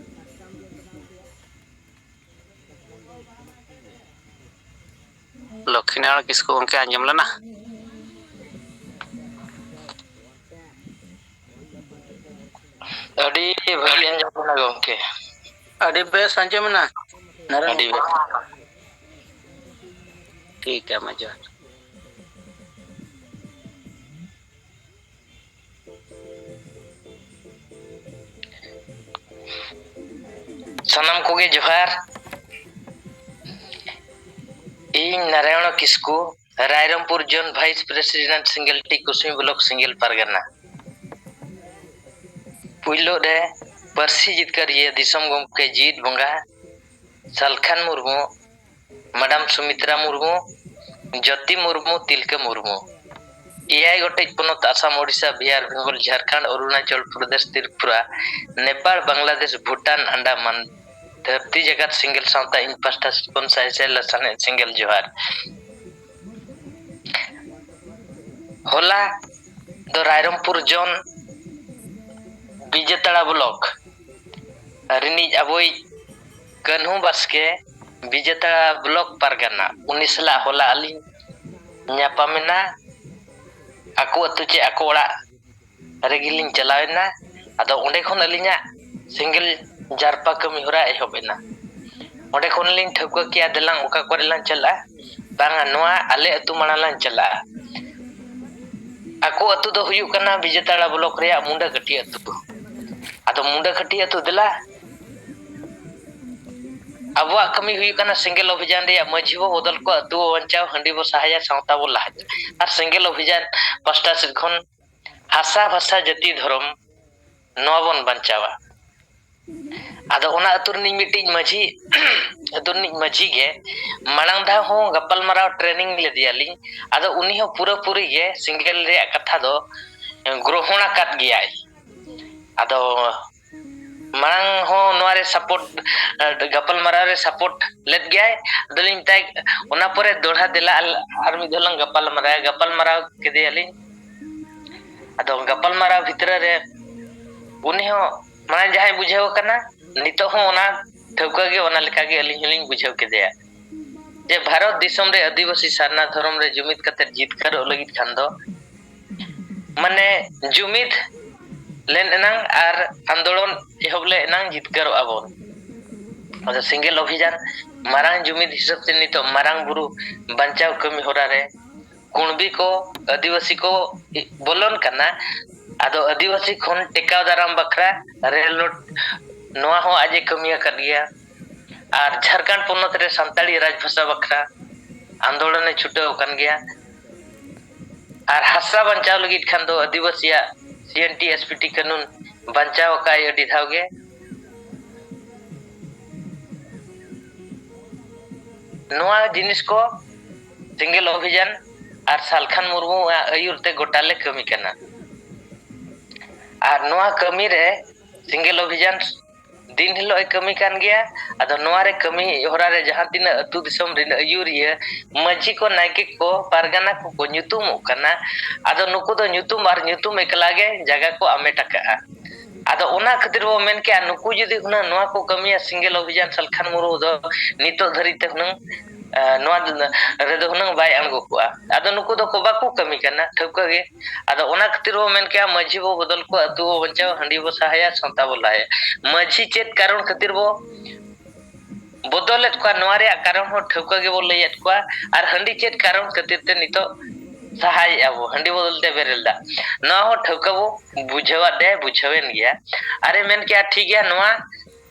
ᱞᱚᱠᱠᱷᱤᱱᱟᱨᱟᱭᱚᱬ ᱠᱤᱥᱠᱩ ᱜᱚᱢᱠᱮ ᱟᱸᱡᱚᱢ ᱞᱮᱱᱟ? ᱟᱹᱰᱤ ᱵᱷᱟᱹᱜᱤ ᱟᱸᱡᱚᱢ ᱮᱱᱟ ᱜᱚᱢᱠᱮ᱾ ᱟᱹᱰᱤ ᱵᱮᱥ ᱟᱸᱡᱚᱢ ᱮᱱᱟ᱾ ᱱᱟᱨᱟᱭᱚᱱ ᱟᱹᱰᱤ ᱵᱮᱥ᱾ ᱴᱷᱤᱠ ᱜᱮᱭᱟ, ᱢᱟ ᱡᱚᱦᱟᱨ᱾ ᱥᱟᱱᱟᱢ ᱠᱚᱜᱮ ᱡᱚᱦᱟᱨ᱾ ᱤᱧ Narayan Kisku, Rairangpur zone vice president, ᱥᱤᱝᱜᱮᱞ ᱴᱤ ᱠᱩᱥᱢᱤ ᱵᱞᱚᱠ, ᱥᱤᱝᱜᱮᱞ ᱯᱟᱨᱜᱟᱱᱟ᱾ ᱯᱩᱭᱞᱩ ᱨᱮ ᱯᱟᱹᱨᱥᱤ ᱡᱤᱛᱠᱟᱹᱨᱤᱭᱟᱹ ᱫᱤᱥᱚᱢ ᱜᱚᱢᱠᱮ ᱡᱤᱣᱤᱫ ᱵᱚᱸᱜᱟ ᱥᱟᱞᱠᱷᱟᱱ ᱢᱩᱨᱢᱩ, ᱢᱮᱰᱟᱢ ᱥᱩᱢᱤᱛᱨᱟ ᱢᱩᱨᱢᱩ, ᱡᱳᱛᱤ ᱢᱩᱨᱢᱩ, ᱛᱤᱞᱠᱟᱹ ᱢᱩᱨᱢᱩ᱾ ᱮᱭᱟᱭ ᱜᱚᱴᱮᱡ ᱯᱚᱱᱚᱛ, ᱟᱥᱟᱢ, ᱳᱰᱤᱥᱟ, ᱵᱤᱦᱟᱨ, ᱵᱮᱝᱜᱚᱞ, ᱡᱷᱟᱲᱠᱷᱚᱸᱰ, ᱚᱨᱩᱱᱟᱪᱚᱞ ᱯᱨᱚᱫᱮᱥ, ᱛᱨᱤᱯᱩᱨᱟ, ᱱᱮᱯᱟᱲ, ᱵᱟᱝᱞᱟᱫᱮᱥ, ᱵᱷᱩᱴᱟᱱ, ᱟᱱᱰᱟᱢᱟᱱ, ᱫᱷᱟᱹᱨᱛᱤ ᱡᱟᱠᱟᱛ ᱥᱤᱝᱜᱮᱞ ᱥᱟᱶᱛᱟ, ᱤᱧ ᱯᱟᱦᱴᱟ ᱥᱮᱫ ᱠᱷᱚᱱ ᱥᱟᱭ ᱥᱟᱭ ᱞᱟᱥᱟᱱᱦᱮᱫ ᱥᱤᱝᱜᱮᱞ ᱡᱚᱦᱟᱨ᱾ ᱦᱚᱞᱟ ᱫᱚ ᱨᱟᱭᱨᱚᱝᱯᱩᱨ ᱡᱳᱱ ᱵᱤᱡᱮᱛᱟᱲᱟ ᱵᱞᱚᱠ ᱨᱤᱱᱤᱡ ᱟᱵᱚᱭᱤᱡ ᱠᱟᱹᱱᱦᱩ ᱵᱟᱥᱠᱮ, ᱵᱤᱡᱮᱛᱟᱲᱟ ᱵᱞᱚᱠ ᱯᱟᱨᱜᱟᱱᱟ, ᱩᱱᱤ ᱥᱟᱞᱟᱜ ᱦᱚᱞᱟ ᱟᱹᱞᱤᱧ ᱧᱟᱯᱟᱢᱮᱱᱟ᱾ ᱟᱠᱚ ᱟᱹᱛᱩ ᱪᱮ ᱟᱠᱚ ᱚᱲᱟᱜ ᱨᱮᱜᱮᱞᱤᱧ ᱪᱟᱞᱟᱣᱮᱱᱟ᱾ ᱟᱫᱚ ᱚᱸᱰᱮ ᱠᱷᱚᱱ ᱟᱹᱞᱤᱧᱟᱜ ᱥᱮᱸᱜᱮᱞ ᱡᱟᱨᱯᱟ ᱠᱟᱹᱢᱤ ᱦᱚᱨᱟ ᱮᱦᱚᱵ ᱮᱱᱟ᱾ ᱚᱸᱰᱮ ᱠᱷᱚᱱ ᱞᱤᱧ ᱴᱷᱟᱹᱣᱠᱟᱹ ᱠᱮᱜᱼᱟ, ᱫᱮᱞᱟᱝ ᱚᱠᱟ ᱠᱚᱨᱮ ᱞᱟᱝ ᱪᱟᱞᱟᱜᱼᱟ? ᱵᱟᱝᱟ, ᱱᱚᱣᱟ ᱟᱞᱮ ᱟᱹᱛᱩ ᱢᱟᱲᱟᱝ ᱞᱟᱝ ᱪᱟᱞᱟᱜᱼᱟ᱾ ᱟᱠᱚ ᱟᱹᱛᱩ ᱫᱚ ᱦᱩᱭᱩᱜ ᱠᱟᱱᱟ ᱵᱤᱡᱮᱛᱟᱲᱟ ᱵᱞᱚᱠ ᱨᱮᱭᱟᱜ ᱢᱩᱸᱰᱟᱹᱠᱟᱹᱴᱷᱤ ᱟᱹᱛᱩ᱾ ᱟᱫᱚ ᱢᱩᱸᱰᱟᱹᱠᱟᱹᱴᱷᱤ ᱟᱹᱛᱩ ᱫᱮᱞᱟ, ᱟᱵᱚᱣᱟᱜ ᱠᱟᱹᱢᱤ ᱦᱩᱭᱩᱜ ᱠᱟᱱᱟ ᱥᱮᱸᱜᱮᱞ ᱚᱵᱷᱤᱡᱟᱱ ᱨᱮᱭᱟᱜ ᱢᱟᱹᱡᱷᱤ ᱵᱚ ᱵᱚᱫᱚᱞ ᱠᱚᱣᱟ, ᱟᱹᱛᱩ ᱵᱚ ᱵᱟᱧᱪᱟᱣ, ᱦᱟᱺᱰᱤ ᱵᱚ ᱥᱟᱦᱟᱭᱟ, ᱥᱟᱶᱛᱟ ᱵᱚ ᱞᱟᱦᱟᱭᱟ᱾ ᱟᱨ ᱥᱮᱸᱜᱮᱞ ᱚᱵᱷᱤᱡᱟᱱ ᱯᱟᱥᱴᱟ ᱥᱮᱫ ᱠᱷᱚᱱ ᱦᱟᱥᱟ, ᱵᱷᱟᱥᱟ, ᱡᱟᱹᱛᱤ, ᱫᱷᱚᱨᱚᱢ, ᱱᱚᱣᱟ ᱵᱚᱱ ᱵᱟᱧᱪᱟᱣᱟ᱾ ᱟᱫᱚ ᱚᱱᱟ ᱟᱹᱛᱩ ᱨᱤᱱᱤᱡ ᱢᱤᱫᱴᱤᱡ ᱢᱟᱹᱡᱷᱤ, ᱟᱹᱛᱩ ᱨᱤᱱᱤᱡ ᱢᱟᱹᱡᱷᱤ ᱜᱮ ᱢᱟᱲᱟᱝ ᱫᱷᱟᱣ ᱦᱚᱸ ᱜᱟᱯᱟᱞᱢᱟᱨᱟᱣ training ᱞᱮᱫᱮᱭᱟᱞᱤᱧ᱾ ᱟᱫᱚ ᱩᱱᱤ ᱦᱚᱸ ᱯᱩᱨᱟᱹᱯᱩᱨᱤ ᱜᱮ ᱥᱮᱸᱜᱮᱞ ᱨᱮᱭᱟᱜ ᱠᱟᱛᱷᱟ ᱫᱚ ᱜᱨᱚᱦᱚᱬ ᱟᱠᱟᱫ ᱜᱮᱭᱟᱭ᱾ ᱟᱫᱚ ᱢᱟᱲᱟᱝ ᱦᱚᱸ ᱱᱚᱣᱟ ᱨᱮ support, ᱜᱟᱯᱟᱞᱢᱟᱨᱟᱣ ᱨᱮ support ᱞᱮᱫ ᱜᱮᱭᱟᱭ᱾ ᱟᱫᱚᱞᱤᱧ ᱢᱮᱛᱟᱭ, ᱚᱱᱟ ᱯᱚᱨᱮ ᱫᱚᱲᱦᱟ ᱫᱮᱞᱟ ᱟᱨ ᱢᱤᱫ ᱫᱷᱟᱣ ᱞᱟᱝ ᱜᱟᱯᱟᱞᱢᱟᱨᱟᱣᱟ᱾ ᱜᱟᱯᱟᱞᱢᱟᱨᱟᱣ ᱠᱮᱫᱮᱭᱟᱞᱤᱧ᱾ ᱟᱫᱚ ᱜᱟᱯᱟᱞᱢᱟᱨᱟᱣ ᱵᱷᱤᱛᱨᱤ ᱨᱮ ᱩᱱᱤ ᱦᱚᱸ ᱢᱟᱲᱟᱝ ᱡᱟᱦᱟᱸᱭ ᱵᱩᱡᱷᱟᱹᱣ ᱠᱟᱱᱟ, ᱱᱤᱛᱚᱜ ᱦᱚᱸ ᱚᱱᱟ ᱴᱷᱟᱹᱣᱠᱟᱹ ᱜᱮ, ᱚᱱᱟ ᱞᱮᱠᱟ ᱜᱮ ᱟᱹᱞᱤᱧ ᱦᱚᱸᱞᱤᱧ ᱵᱩᱡᱷᱟᱹᱣ ᱠᱮᱫᱮᱭᱟ᱾ ᱡᱮ ᱵᱷᱟᱨᱚᱛ ᱫᱤᱥᱚᱢ ᱨᱮ ᱟᱹᱫᱤᱵᱟᱹᱥᱤ ᱥᱟᱨᱱᱟ ᱫᱷᱚᱨᱚᱢ ᱨᱮ ᱡᱩᱢᱤᱫ ᱠᱟᱛᱮ ᱡᱤᱛᱠᱟᱹᱨᱚᱜ ᱞᱟᱹᱜᱤᱫ ᱠᱷᱟᱱ ᱫᱚ, ᱢᱟᱱᱮ, ᱡᱩᱢᱤᱫ ᱞᱮᱱ ᱮᱱᱟᱝ ᱟᱨ ᱟᱱᱫᱳᱞᱚᱱ ᱮᱦᱚᱵ ᱞᱮ ᱮᱱᱟᱝ ᱡᱤᱛᱠᱟᱹᱨᱚᱜᱼᱟ ᱵᱚᱱ᱾ ᱟᱫᱚ ᱥᱮᱸᱜᱮᱞ ᱚᱵᱷᱤᱡᱟᱱ ᱢᱟᱨᱟᱝ ᱡᱩᱢᱤᱫ ᱦᱤᱥᱟᱹᱵ ᱛᱮ ᱱᱤᱛᱚᱜ ᱢᱟᱨᱟᱝ ᱵᱩᱨᱩ ᱵᱟᱧᱪᱟᱣ ᱠᱟᱹᱢᱤ ᱦᱚᱨᱟ ᱨᱮ ᱠᱩᱬᱵᱤ ᱠᱚ, ᱟᱹᱫᱤᱵᱟᱹᱥᱤ ᱠᱚ ᱵᱚᱞᱚᱱ ᱠᱟᱱᱟ᱾ ᱟᱫᱚ ᱟᱹᱫᱤᱵᱟᱹᱥᱤ ᱠᱷᱚᱱ ᱴᱮᱠᱟᱣ ᱫᱟᱨᱟᱢ ᱵᱟᱠᱷᱨᱟ ᱨᱮᱞ ᱨᱳᱰ, ᱱᱚᱣᱟ ᱦᱚᱸ ᱟᱡ ᱮ ᱠᱟᱹᱢᱤ ᱟᱠᱟᱫ ᱜᱮᱭᱟ᱾ ᱟᱨ ᱡᱷᱟᱲᱠᱷᱚᱸᱰ ᱯᱚᱱᱚᱛ ᱨᱮ ᱥᱟᱱᱛᱟᱲᱤ ᱨᱟᱡᱽ ᱵᱷᱟᱥᱟ ᱵᱟᱠᱷᱨᱟ ᱟᱱᱫᱳᱞᱚᱱ ᱮ ᱪᱷᱩᱴᱟᱹᱣ ᱟᱠᱟᱱ ᱜᱮᱭᱟ᱾ ᱟᱨ ᱦᱟᱥᱟ ᱵᱟᱧᱪᱟᱣ ᱞᱟᱹᱜᱤᱫ ᱠᱷᱟᱱ ᱫᱚ ᱟᱹᱫᱤᱵᱟᱹᱥᱤᱭᱟᱜ ᱥᱤ N T S P T ᱠᱟᱹᱱᱩᱱ ᱵᱟᱧᱪᱟᱣ ᱟᱠᱟᱫ ᱟᱹᱰᱤ ᱫᱷᱟᱣ ᱜᱮ᱾ ᱱᱚᱣᱟ ᱡᱤᱱᱤᱥ ᱠᱚ ᱥᱮᱸᱜᱮᱞ ᱚᱵᱷᱤᱡᱟᱱ ᱟᱨ ᱥᱟᱞᱠᱷᱟᱱ ᱢᱩᱨᱢᱩᱣᱟᱜ ᱟᱹᱭᱩᱨ ᱛᱮ ᱜᱚᱴᱟ ᱞᱮ ᱠᱟᱹᱢᱤ ᱠᱟᱱᱟ᱾ ᱟᱨ ᱱᱚᱣᱟ ᱠᱟᱹᱢᱤ ᱨᱮ ᱥᱮᱸᱜᱮᱞ ᱚᱵᱷᱤᱡᱟᱱ ᱫᱤᱱ ᱦᱤᱞᱳᱜ ᱮ ᱠᱟᱹᱢᱤ ᱠᱟᱱ ᱜᱮᱭᱟ᱾ ᱟᱫᱚ ᱱᱚᱣᱟ ᱨᱮ ᱠᱟᱹᱢᱤ ᱦᱚᱨᱟ ᱨᱮ ᱡᱟᱦᱟᱸ ᱛᱤᱱᱟᱹᱜ ᱟᱹᱛᱩ ᱫᱤᱥᱚᱢ ᱨᱮᱱ ᱟᱹᱭᱩᱨᱤᱭᱟᱹ, ᱢᱟᱹᱡᱷᱤ ᱠᱚ, ᱱᱟᱭᱠᱮ ᱠᱚ, ᱯᱟᱨᱜᱟᱱᱟ ᱠᱚᱠᱚ ᱧᱩᱛᱩᱢᱚᱜ ᱠᱟᱱᱟ, ᱟᱫᱚ ᱱᱩᱠᱩ ᱫᱚ ᱧᱩᱛᱩᱢ ᱟᱨ ᱧᱩᱛᱩᱢ ᱮᱠᱞᱟ ᱜᱮ ᱡᱟᱭᱜᱟ ᱠᱚ ᱟᱢᱮᱴ ᱟᱠᱟᱜᱼᱟ᱾ ᱟᱫᱚ ᱚᱱᱟ ᱠᱷᱟᱹᱛᱤᱨ ᱵᱚ ᱢᱮᱱ ᱠᱮᱜᱼᱟ, ᱱᱩᱠᱩ ᱡᱩᱫᱤ ᱦᱩᱱᱟᱹᱝ ᱱᱚᱣᱟ ᱠᱚ ᱠᱟᱹᱢᱤᱭᱟ, ᱥᱮᱸᱜᱮᱞ ᱚᱵᱷᱤᱡᱟᱱ ᱥᱟᱞᱠᱷᱟᱱ ᱢᱩᱨᱢᱩ ᱫᱚ ᱱᱤᱛᱚᱜ ᱫᱷᱟᱹᱨᱤᱡ ᱛᱮ ᱦᱩᱱᱟᱹᱝ, ᱮ, ᱱᱚᱣᱟ ᱨᱮᱫᱚ ᱦᱩᱱᱟᱹᱝ ᱵᱟᱭ ᱟᱬᱜᱚ ᱠᱚᱜᱼᱟ᱾ ᱟᱫᱚ ᱱᱩᱠᱩ ᱫᱚᱠᱚ ᱵᱟᱠᱚ ᱠᱟᱹᱢᱤ ᱠᱟᱱᱟ ᱴᱷᱟᱹᱣᱠᱟᱹ ᱜᱮ᱾ ᱟᱫᱚ ᱚᱱᱟ ᱠᱷᱟᱹᱛᱤᱨ ᱵᱚ ᱢᱮᱱ ᱠᱮᱜᱼᱟ, ᱢᱟᱹᱡᱷᱤ ᱵᱚ ᱵᱚᱫᱚᱞ ᱠᱚᱣᱟ, ᱟᱹᱛᱩ ᱵᱚ ᱵᱟᱧᱪᱟᱣᱟ, ᱦᱟᱺᱰᱤ ᱵᱚ ᱥᱟᱦᱟᱭᱟ, ᱥᱟᱶᱛᱟ ᱵᱚ ᱞᱟᱦᱟᱭᱟ᱾ ᱢᱟᱹᱡᱷᱤ ᱪᱮᱫ ᱠᱟᱨᱚᱱ ᱠᱷᱟᱹᱛᱤᱨ ᱵᱚ ᱵᱚᱫᱚᱞᱮᱫ ᱠᱚᱣᱟ, ᱱᱚᱣᱟ ᱨᱮᱭᱟᱜ ᱠᱟᱨᱚᱱ ᱦᱚᱸ ᱴᱷᱟᱹᱣᱠᱟᱹ ᱜᱮᱵᱚ ᱞᱟᱹᱭᱮᱫ ᱠᱚᱣᱟ᱾ ᱟᱨ ᱦᱟᱺᱰᱤ ᱪᱮᱫ ᱠᱟᱨᱚᱱ ᱠᱷᱟᱹᱛᱤᱨ ᱛᱮ ᱱᱤᱛᱚᱜ ᱥᱟᱦᱟᱭᱮᱫᱼᱟ ᱵᱚ, ᱦᱟᱺᱰᱤ ᱵᱚᱫᱚᱞ ᱛᱮ ᱵᱮᱨᱮᱞ ᱫᱟᱜ, ᱱᱚᱣᱟ ᱦᱚᱸ ᱴᱷᱟᱹᱣᱠᱟᱹ ᱵᱚ ᱵᱩᱡᱷᱟᱹᱣᱟᱫ ᱫᱮ, ᱵᱩᱡᱷᱟᱹᱣᱮᱱ ᱜᱮᱭᱟ᱾ ᱟᱨᱮ ᱢᱮᱱ ᱠᱮᱜᱼᱟ, ᱴᱷᱤᱠ ᱜᱮᱭᱟ, ᱱᱚᱣᱟ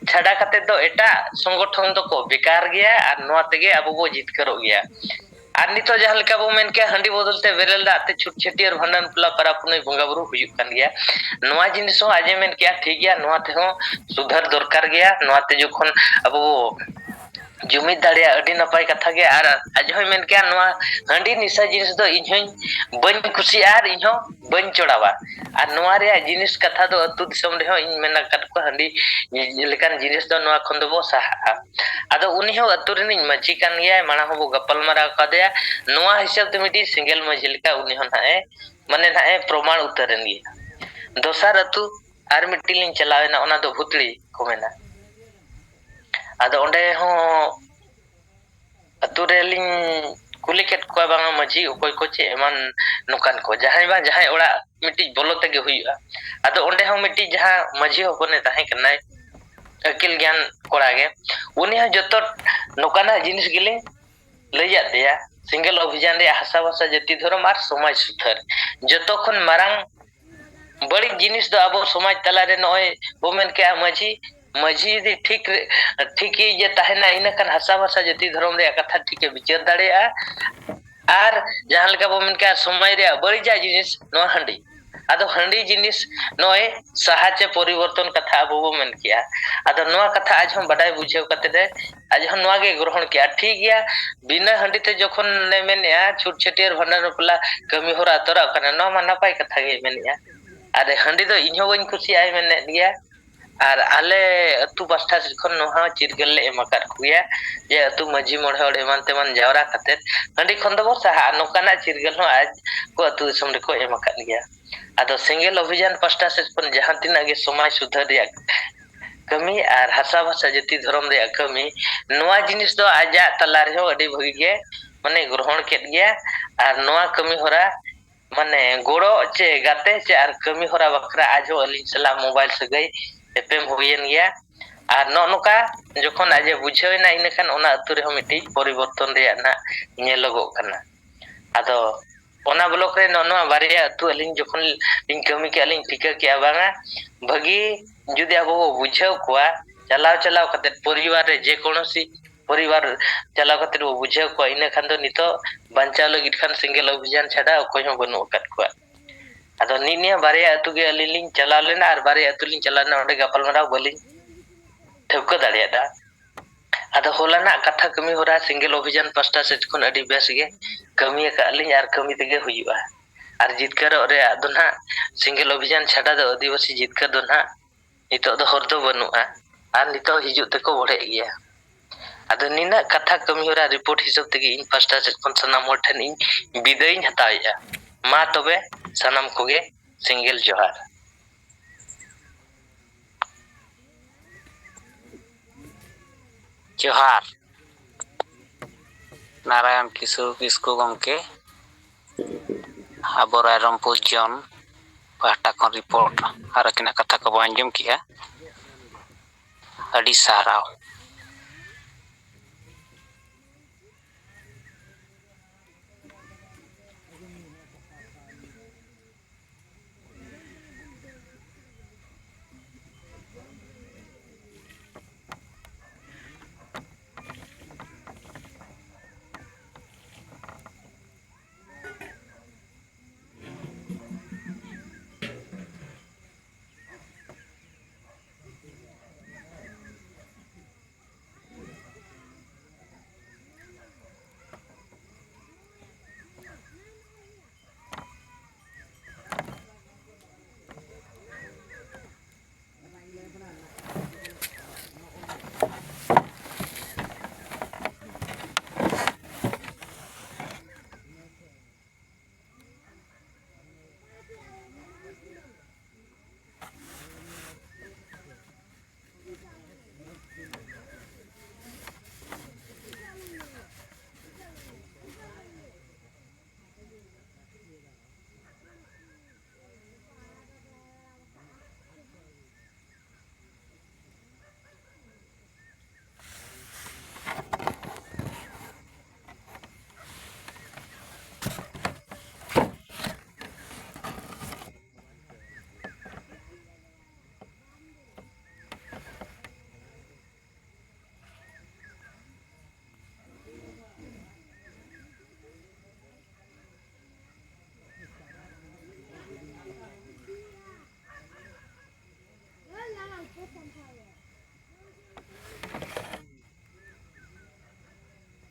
ᱪᱷᱟᱰᱟ ᱠᱟᱛᱮ ᱫᱚ ᱮᱴᱟᱜ ᱥᱚᱝᱜᱚᱴᱷᱚᱱ ᱫᱚᱠᱚ ᱵᱮᱠᱟᱨ ᱜᱮᱭᱟ ᱟᱨ ᱱᱚᱣᱟ ᱛᱮᱜᱮ ᱟᱵᱚ ᱵᱚ ᱡᱤᱛᱠᱟᱹᱨᱚᱜ ᱜᱮᱭᱟ᱾ ᱟᱨ ᱱᱤᱛᱚᱜ ᱡᱟᱦᱟᱸ ᱞᱮᱠᱟ ᱵᱚ ᱢᱮᱱ ᱠᱮᱜᱼᱟ, ᱦᱟᱺᱰᱤ ᱵᱚᱫᱚᱞ ᱛᱮ ᱵᱮᱨᱮᱞ ᱫᱟᱜ ᱛᱮ ᱪᱷᱩᱛ ᱪᱷᱟᱹᱴᱭᱟᱹᱨ, ᱵᱷᱟᱸᱰᱟᱱ, ᱵᱟᱯᱞᱟ, ᱯᱟᱨᱟᱵᱽ, ᱯᱩᱱᱟᱹᱭ, ᱵᱚᱸᱜᱟ ᱵᱩᱨᱩ ᱦᱩᱭᱩᱜ ᱠᱟᱱ ᱜᱮᱭᱟ᱾ ᱱᱚᱣᱟ ᱡᱤᱱᱤᱥ ᱦᱚᱸ ᱟᱡ ᱮ ᱢᱮᱱ ᱠᱮᱜᱼᱟ, ᱴᱷᱤᱠ ᱜᱮᱭᱟ, ᱱᱚᱣᱟ ᱛᱮᱦᱚᱸ ᱥᱩᱫᱷᱟᱹᱨ ᱫᱚᱨᱠᱟᱨ ᱜᱮᱭᱟ᱾ ᱱᱚᱣᱟ ᱛᱮ ᱡᱚᱠᱷᱚᱱ ᱟᱵᱚ ᱵᱚ ᱡᱩᱢᱤᱫ ᱫᱟᱲᱮᱭᱟᱜᱼᱟ, ᱟᱹᱰᱤ ᱱᱟᱯᱟᱭ ᱠᱟᱛᱷᱟ ᱜᱮ᱾ ᱟᱨ ᱟᱡ ᱦᱚᱸᱭ ᱢᱮᱱ ᱠᱮᱜᱼᱟ, ᱱᱚᱣᱟ ᱦᱟᱺᱰᱤ ᱱᱤᱥᱟ ᱡᱤᱱᱤᱥ ᱫᱚ ᱤᱧ ᱦᱚᱸᱧ ᱵᱟᱹᱧ ᱠᱩᱥᱤᱭᱟᱜᱼᱟ ᱟᱨ ᱤᱧ ᱦᱚᱸ ᱵᱟᱹᱧ ᱪᱚᱲᱟᱣᱟ᱾ ᱟᱨ ᱱᱚᱣᱟ ᱨᱮᱭᱟᱜ ᱡᱤᱱᱤᱥ ᱠᱟᱛᱷᱟ ᱫᱚ ᱟᱹᱛᱩ ᱫᱤᱥᱚᱢ ᱨᱮᱦᱚᱸ ᱤᱧ ᱢᱮᱱ ᱟᱠᱟᱫ ᱠᱚᱣᱟ, ᱦᱟᱺᱰᱤ ᱞᱮᱠᱟᱱ ᱡᱤᱱᱤᱥ ᱫᱚ ᱱᱚᱣᱟ ᱠᱷᱚᱱ ᱫᱚᱵᱚ ᱥᱟᱦᱟᱜᱼᱟ᱾ ᱟᱫᱚ ᱩᱱᱤ ᱦᱚᱸ ᱟᱹᱛᱩ ᱨᱤᱱᱤᱡ ᱢᱟᱹᱡᱷᱤ ᱠᱟᱱ ᱜᱮᱭᱟᱭ, ᱢᱟᱲᱟᱝ ᱦᱚᱸᱵᱚ ᱜᱟᱯᱟᱞ ᱢᱟᱨᱟᱣ ᱠᱟᱫᱮᱭᱟ᱾ ᱱᱚᱣᱟ ᱦᱤᱥᱟᱹᱵ ᱛᱮ ᱢᱤᱫᱴᱤᱡ ᱥᱮᱸᱜᱮᱞ ᱢᱟᱹᱡᱷᱤ ᱞᱮᱠᱟ ᱩᱱᱤ ᱦᱚᱸ ᱱᱟᱦᱟᱜ ᱮ, ᱢᱟᱱᱮ ᱱᱟᱦᱟᱜ ᱮ ᱯᱨᱚᱢᱟᱬ ᱩᱛᱟᱹᱨᱮᱱ ᱜᱮᱭᱟ᱾ ᱫᱚᱥᱟᱨ ᱟᱹᱛᱩ ᱟᱨ ᱢᱤᱫᱴᱤᱡ ᱞᱤᱧ ᱪᱟᱞᱟᱣᱮᱱᱟ, ᱚᱱᱟ ᱫᱚ ᱵᱷᱩᱛᱲᱤ ᱠᱚ ᱢᱮᱱᱟ᱾ ᱟᱫᱚ ᱚᱸᱰᱮ ᱦᱚᱸ ᱟᱹᱛᱩ ᱨᱮᱞᱤᱧ ᱠᱩᱞᱤ ᱠᱮᱫ ᱠᱚᱣᱟ, ᱵᱟᱝᱟ ᱢᱟᱹᱡᱷᱤ ᱚᱠᱚᱭ ᱠᱚ ᱪᱮᱫ ᱮᱢᱟᱱ ᱱᱚᱝᱠᱟᱱ ᱠᱚ, ᱡᱟᱦᱟᱸᱭ ᱵᱟᱝ ᱡᱟᱦᱟᱸᱭ ᱚᱲᱟᱜ ᱢᱤᱫᱴᱤᱡ ᱵᱚᱞᱚ ᱛᱮᱜᱮ ᱦᱩᱭᱩᱜᱼᱟ᱾ ᱟᱫᱚ ᱚᱸᱰᱮ ᱦᱚᱸ ᱢᱤᱫᱴᱤᱡ ᱡᱟᱦᱟᱸ ᱢᱟᱹᱡᱷᱤ ᱦᱚᱯᱚᱱᱮ ᱛᱟᱦᱮᱸ ᱠᱟᱱᱟᱭ, ᱟᱹᱠᱤᱞ ᱜᱮᱭᱟᱱ ᱠᱚᱲᱟ ᱜᱮ, ᱩᱱᱤ ᱦᱚᱸ ᱡᱚᱛᱚ ᱱᱚᱝᱠᱟᱱᱟᱜ ᱡᱤᱱᱤᱥ ᱜᱮᱞᱤᱧ ᱞᱟᱹᱭᱟᱫ ᱯᱮᱭᱟ᱾ ᱥᱮᱸᱜᱮᱞ ᱚᱵᱷᱤᱡᱟᱱ ᱨᱮᱭᱟᱜ ᱦᱟᱥᱟ ᱵᱷᱟᱥᱟ ᱡᱟᱹᱛᱤ ᱫᱷᱚᱨᱚᱢ ᱟᱨ ᱥᱚᱢᱟᱡᱽ ᱥᱩᱫᱷᱟᱹᱨ ᱡᱚᱛᱚ ᱠᱷᱚᱱ ᱢᱟᱨᱟᱝ ᱵᱟᱹᱲᱤᱡ ᱡᱤᱱᱤᱥ ᱫᱚ ᱟᱵᱚ ᱥᱚᱢᱟᱡᱽ ᱛᱟᱞᱟᱨᱮ ᱱᱚᱜᱼᱚᱭ ᱵᱚ ᱢᱮᱱ ᱠᱮᱜᱼᱟ, ᱢᱟᱹᱡᱷᱤ, ᱢᱟᱹᱡᱷᱤ ᱡᱩᱫᱤ ᱴᱷᱤᱠ ᱨᱮ, ᱴᱷᱤᱠ ᱜᱮ ᱛᱟᱦᱮᱱᱟ, ᱤᱱᱟᱹ ᱠᱷᱟᱱ ᱦᱟᱥᱟ ᱵᱷᱟᱥᱟ ᱡᱟᱹᱛᱤ ᱫᱷᱚᱨᱚᱢ ᱨᱮᱭᱟᱜ ᱠᱟᱛᱷᱟ ᱴᱷᱤᱠᱮ ᱵᱤᱪᱟᱹᱨ ᱫᱟᱲᱮᱭᱟᱜᱼᱟ᱾ ᱟᱨ ᱡᱟᱦᱟᱸ ᱞᱮᱠᱟ ᱵᱚ ᱢᱮᱱ ᱠᱮᱜᱼᱟ, ᱥᱚᱢᱟᱡᱽ ᱨᱮᱭᱟᱜ ᱵᱟᱹᱲᱤᱡᱟᱜ ᱡᱤᱱᱤᱥ ᱱᱚᱣᱟ ᱦᱟᱺᱰᱤ, ᱟᱫᱚ ᱦᱟᱺᱰᱤ ᱡᱤᱱᱤᱥ ᱱᱚᱜᱼᱚᱭ ᱥᱟᱦᱟ ᱪᱮ ᱯᱚᱨᱤᱵᱚᱨᱛᱚᱱ ᱠᱟᱛᱷᱟ ᱟᱵᱚ ᱵᱚ ᱢᱮᱱ ᱠᱮᱜᱼᱟ᱾ ᱟᱫᱚ ᱱᱚᱣᱟ ᱠᱟᱛᱷᱟ ᱟᱡ ᱦᱚᱸ ᱵᱟᱰᱟᱭ ᱵᱩᱡᱷᱟᱹᱣ ᱠᱟᱛᱮ ᱮ, ᱟᱡ ᱦᱚᱸ ᱱᱚᱣᱟ ᱜᱮ ᱜᱨᱚᱦᱚᱱ ᱠᱮᱜᱼᱟ, ᱴᱷᱤᱠ ᱜᱮᱭᱟ, ᱵᱤᱱᱟᱹ ᱦᱟᱺᱰᱤ ᱛᱮ ᱡᱚᱠᱷᱚᱱ ᱮ ᱢᱮᱱᱮᱜᱼᱟ, ᱪᱷᱩᱛ ᱪᱷᱟᱹᱴᱭᱟᱹᱨ ᱵᱷᱟᱸᱰᱟᱱ ᱵᱟᱯᱞᱟ ᱠᱟᱹᱢᱤ ᱦᱚᱨᱟ ᱛᱚᱨᱟᱜ ᱠᱟᱱᱟ, ᱱᱚᱣᱟ ᱢᱟ ᱱᱟᱯᱟᱭ ᱠᱟᱛᱷᱟ ᱜᱮ ᱢᱮᱱᱮᱜᱼᱟ᱾ ᱟᱨ ᱦᱟᱺᱰᱤ ᱫᱚ ᱤᱧ ᱦᱚᱸ ᱵᱟᱹᱧ ᱠᱩᱥᱤᱭᱟᱜᱼᱟᱭ ᱢᱮᱱᱮᱫ ᱜᱮᱭᱟ᱾ ᱟᱨ ᱟᱞᱮ ᱟᱹᱛᱩ ᱯᱟᱥᱴᱟ ᱥᱮᱫ ᱠᱷᱚᱱ ᱱᱚᱣᱟ ᱦᱚᱸ ᱪᱤᱨᱜᱟᱹᱞ ᱞᱮ ᱮᱢ ᱟᱠᱟᱫ ᱠᱚᱜᱮᱭᱟ ᱡᱮ ᱟᱹᱛᱩ ᱢᱟᱹᱡᱷᱤ ᱢᱚᱬᱮ ᱦᱚᱲ ᱮᱢᱟᱱ ᱛᱮᱢᱟᱱ ᱡᱟᱣᱨᱟ ᱠᱟᱛᱮᱫ ᱦᱟᱺᱰᱤ ᱠᱷᱚᱱ ᱫᱚᱵᱚ ᱥᱟᱦᱟᱜᱼᱟ, ᱱᱚᱝᱠᱟᱱᱟᱜ ᱪᱤᱨᱜᱟᱹᱞ ᱦᱚᱸ ᱟᱡ ᱠᱚ ᱟᱹᱛᱩ ᱫᱤᱥᱚᱢ ᱨᱮᱠᱚ ᱮᱢ ᱟᱠᱟᱫ ᱜᱮᱭᱟ᱾ ᱟᱫᱚ ᱥᱮᱸᱜᱮᱞ ᱚᱵᱷᱤᱡᱟᱱ ᱯᱟᱥᱴᱟ ᱥᱮᱫ ᱠᱷᱚᱱ ᱡᱟᱦᱟᱸ ᱛᱤᱱᱟᱹᱜ ᱜᱮ ᱥᱚᱢᱟᱡᱽ ᱥᱩᱫᱷᱟᱹᱨ ᱨᱮᱭᱟᱜ ᱠᱟᱹᱢᱤ ᱟᱨ ᱦᱟᱥᱟ ᱵᱷᱟᱥᱟ ᱡᱟᱹᱛᱤ ᱫᱷᱚᱨᱚᱢ ᱨᱮᱭᱟᱜ ᱠᱟᱹᱢᱤ, ᱱᱚᱣᱟ ᱡᱤᱱᱤᱥ ᱫᱚ ᱟᱡᱟᱜ ᱛᱟᱞᱟ ᱨᱮᱦᱚᱸ ᱟᱹᱰᱤ ᱵᱷᱟᱹᱜᱤ ᱜᱮ ᱢᱟᱱᱮ ᱜᱨᱚᱦᱚᱬ ᱠᱮᱫ ᱜᱮᱭᱟ᱾ ᱟᱨ ᱱᱚᱣᱟ ᱠᱟᱹᱢᱤ ᱦᱚᱨᱟ ᱢᱟᱱᱮ ᱜᱚᱲᱚ ᱪᱮ ᱜᱟᱛᱮ ᱪᱮ ᱟᱨ ᱠᱟᱹᱢᱤ ᱦᱚᱨᱟ ᱵᱟᱠᱷᱨᱟ ᱟᱡ ᱦᱚᱸ ᱟᱹᱞᱤᱧ ᱥᱟᱞᱟᱜ ᱢᱳᱵᱟᱭᱤᱞ ᱥᱟᱹᱜᱟᱹᱭ ᱮᱯᱮᱢ ᱦᱩᱭᱮᱱ ᱜᱮᱭᱟ᱾ ᱟᱨ ᱱᱚᱜᱼᱚ ᱱᱚᱝᱠᱟ ᱡᱚᱠᱷᱚᱱ ᱟᱡ ᱮ ᱵᱩᱡᱷᱟᱹᱣ ᱮᱱᱟ, ᱤᱱᱟᱹ ᱠᱷᱟᱱ ᱚᱱᱟ ᱟᱹᱛᱩ ᱨᱮᱦᱚᱸ ᱢᱤᱫᱴᱤᱡ ᱯᱚᱨᱤᱵᱚᱨᱛᱚᱱ ᱨᱮᱭᱟᱜ ᱱᱟᱜ ᱧᱮᱞᱚᱜᱚᱜ ᱠᱟᱱᱟ᱾ ᱟᱫᱚ ᱚᱱᱟ ᱵᱞᱚᱠ ᱨᱮ ᱱᱚᱜᱼᱚ ᱱᱚᱣᱟ ᱵᱟᱨᱭᱟ ᱟᱹᱛᱩ ᱟᱹᱞᱤᱧ ᱡᱚᱠᱷᱚᱱ ᱞᱤᱧ ᱠᱟᱹᱢᱤ ᱠᱮᱜᱼᱟ, ᱞᱤᱧ ᱴᱷᱤᱠᱟᱹ ᱠᱮᱜᱼᱟ ᱵᱟᱝᱟ ᱵᱷᱟᱹᱜᱤ ᱡᱩᱫᱤ ᱟᱵᱚ ᱵᱚ ᱵᱩᱡᱷᱟᱹᱣ ᱠᱚᱣᱟ, ᱪᱟᱞᱟᱣ ᱪᱟᱞᱟᱣ ᱠᱟᱛᱮ ᱯᱚᱨᱤᱵᱟᱨ ᱨᱮ ᱡᱮ ᱠᱳᱱᱳᱥᱤ ᱯᱚᱨᱤᱵᱟᱨ ᱪᱟᱞᱟᱣ ᱠᱟᱛᱮ ᱵᱚ ᱵᱩᱡᱷᱟᱹᱣ ᱠᱚᱣᱟ, ᱤᱱᱟᱹ ᱠᱷᱟᱱ ᱫᱚ ᱱᱤᱛᱚᱜ ᱵᱟᱧᱪᱟᱣ ᱞᱟᱹᱜᱤᱫ ᱠᱷᱟᱱ ᱥᱮᱸᱜᱮᱞ ᱚᱵᱷᱤᱡᱟᱱ ᱪᱷᱟᱰᱟ ᱚᱠᱚᱭ ᱦᱚᱸ ᱵᱟᱹᱱᱩᱜ ᱟᱠᱟᱫ ᱠᱚᱣᱟ᱾ ᱟᱫᱚ ᱱᱤᱜ ᱱᱤᱭᱟᱹ ᱵᱟᱨᱭᱟ ᱟᱹᱛᱩ ᱜᱮ ᱟᱹᱞᱤᱧ ᱞᱤᱧ ᱪᱟᱞᱟᱣ ᱞᱮᱱᱟ ᱟᱨ ᱵᱟᱨᱭᱟ ᱟᱹᱛᱩ ᱞᱤᱧ ᱪᱟᱞᱟᱣ ᱞᱮᱱᱟ, ᱚᱸᱰᱮ ᱜᱟᱯᱟᱞᱢᱟᱨᱟᱣ ᱵᱟᱹᱞᱤᱧ ᱴᱷᱟᱹᱣᱠᱟᱹ ᱫᱟᱲᱮᱭᱟᱫᱟ᱾ ᱟᱫᱚ ᱦᱚᱞᱟᱱᱟᱜ ᱠᱟᱛᱷᱟ ᱠᱟᱹᱢᱤ ᱦᱚᱨᱟ ᱥᱮᱸᱜᱮᱞ ᱚᱵᱷᱤᱡᱟᱱ ᱯᱟᱥᱴᱟ ᱥᱮᱫ ᱠᱷᱚᱱ ᱟᱹᱰᱤ ᱵᱮᱥ ᱜᱮ ᱠᱟᱹᱢᱤ ᱟᱠᱟᱫ ᱞᱤᱧ ᱟᱨ ᱠᱟᱹᱢᱤ ᱛᱮᱜᱮ ᱦᱩᱭᱩᱜᱼᱟ᱾ ᱟᱨ ᱡᱤᱛᱠᱟᱹᱨᱚᱜ ᱨᱮᱭᱟᱜ ᱫᱚ ᱱᱟᱦᱟᱜ ᱥᱮᱸᱜᱮᱞ ᱚᱵᱷᱤᱡᱟᱱ ᱪᱷᱟᱰᱟ ᱫᱚ ᱟᱹᱫᱤᱵᱟᱹᱥᱤ ᱡᱤᱛᱠᱟᱹᱨ ᱫᱚ ᱱᱟᱦᱟᱜ ᱱᱤᱛᱚᱜ ᱫᱚ ᱦᱚᱨ ᱫᱚ ᱵᱟᱹᱱᱩᱜᱼᱟ᱾ ᱟᱨ ᱱᱤᱛᱚᱜ ᱦᱤᱡᱩᱜ ᱛᱮᱠᱚ ᱵᱚᱲᱦᱮᱜ ᱜᱮᱭᱟ᱾ ᱟᱫᱚ ᱱᱤᱱᱟᱹᱜ ᱠᱟᱛᱷᱟ ᱠᱟᱹᱢᱤ ᱦᱚᱨᱟ ᱨᱤᱯᱳᱨᱴ ᱦᱤᱥᱟᱹᱵ ᱛᱮᱜᱮ ᱤᱧ ᱯᱟᱥᱴᱟ ᱥᱮᱫ ᱠᱷᱚᱱ ᱥᱟᱱᱟᱢ ᱦᱚᱲ ᱴᱷᱮᱱ ᱤᱧ ᱵᱤᱫᱟᱹᱭ ᱤᱧ ᱦᱟᱛᱟᱣᱮᱫᱼᱟ᱾ ᱢᱟ ᱛᱚᱵᱮ ᱥᱟᱱᱟᱢ ᱠᱚᱜᱮ ᱥᱮᱸᱜᱮᱞ ᱡᱚᱦᱟᱨ᱾ ᱡᱚᱦᱟᱨ᱾ ᱱᱟᱨᱟᱭᱚᱱ ᱠᱤᱥᱠᱩ, ᱠᱤᱥᱠᱩ ᱜᱚᱢᱠᱮ, ᱟᱵᱚ ᱨᱟᱭᱨᱚᱝᱯᱩᱨ ᱡᱚᱱ ᱯᱟᱦᱴᱟ ᱠᱷᱚᱱ ᱨᱤᱯᱳᱨᱴ ᱟᱨ ᱟᱹᱠᱤᱱᱟᱜ ᱠᱟᱛᱷᱟ ᱠᱚᱵᱚᱱ ᱟᱸᱡᱚᱢ ᱠᱮᱜᱼᱟ᱾ ᱟᱹᱰᱤ ᱥᱟᱨᱦᱟᱣ᱾